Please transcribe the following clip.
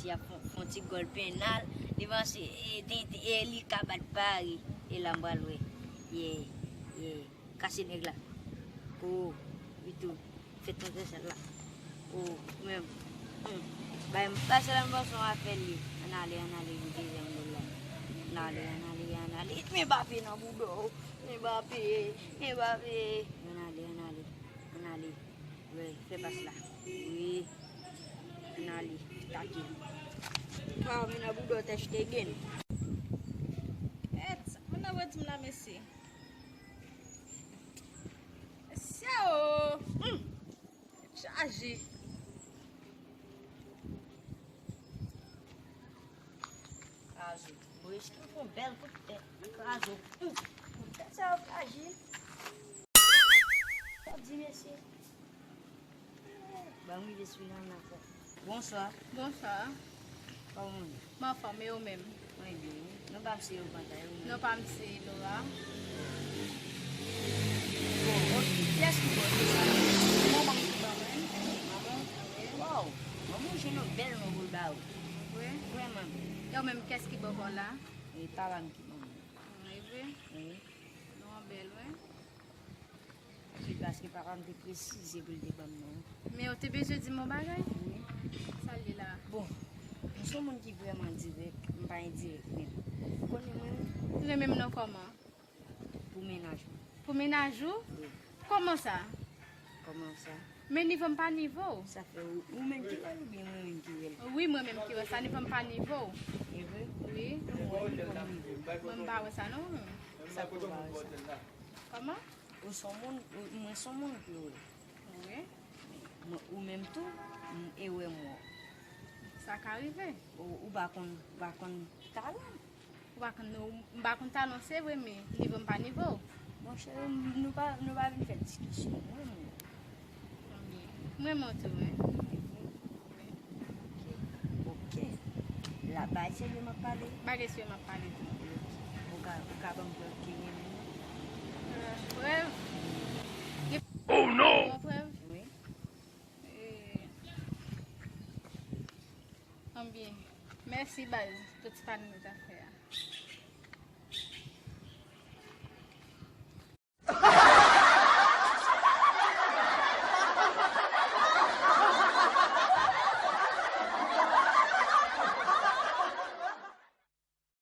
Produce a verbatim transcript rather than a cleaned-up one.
Y ap fè, fè yon ti gòl penal. Li panse, e, Tenten, e, li ka bat Pari. E la m pral wè. Yeah, yeah. Kase nèg la. Oh, Vito. Fè transvèsal la. Oh, ou menm. Hmm. Bay m pase la, m panse yon afè li. Ann ale, ann ale, pou dezyèm gòl la. Ann ale, ann ale, ann ale. Mbappe nan bouda w. Mbappe, Mbappe. Ann ale, ann ale, ann ale. Wi, fè pas la. Wi. Ann ale, take. Pam nan bouda w, Ter Stegen. Et, moun nan wè di m la, mesye. Mesye o! Hmm. Chaje. Kraze w. Bon, eske w fè yon bèl kout tèt? Kraze w. Hmm. Kout tèt sa yo fraji. Sa di, mesye. Ban m rive sou nan afè. Bonswa. Bonswa. Kòman w ye? M anfòm, e ou menm? Mwen byen wi. Non pa m se Evanta, e ou menm? Non pa m se Laura. Bon, ok. Kiyès ki ba w non sa? Manman m ki ban mwen. Manman w? Wi. Waw! Manman w jwenn yon bèl non pou l ba ou. Vre? Vrèman bèl. E ou menm, kiyès ki ba w kò la? E papa m ki ban mwen. Hmm, e vre? Wi. Non an bèl, wi. Wi, paske papa m te presize pou l te ban m non. Men ou te bezwen di m yon bagay? Wi. Sa l ye la? Bon, m se yon moun ki vrèman dirèk, m pa endirèk menm. Ou konnen mwen wi. Ou renmen m nan kòman? Pou mennaj ou. Pou mennaj ou? Wi. Kòman sa? Kòman sa? Men nivo m pa nivo w. Sa fè ou, ou menm ki wè l oubyen mwen menm ki wè l? Wi, mwen menm ki wè sa, nivo m pa nivo w. E vre? Wi. Mwen nivo m nivo. Mwen m pa wè sa non. Sa fè ou pa wè sa? Kòman? Ou se yon moun, ou, mwen se yon moun ki wè. Wi. Mwen, ou menm tou, m, e wè m wè w. Sa ka rive. Ou, ou pa konn, ou pa konn talan m. Ou pa konn, nou, m pa konn talan w, se vre, men nivo m pa nivo w. Monchè, nou pa, nou pa vin fè diskisyon. Mwen, mwen. Mwen, mwen tou, wi. Ok. La, bagay serye m ap pale. Bagay serye m ap pale tou. Ou ka, ou ka ban m prèv ke w renmen m? Euh, prèv? Oh non! Bon prèv? Wi. Eh, anbyen. Mèsi, baz, pou ti pa nou zafè.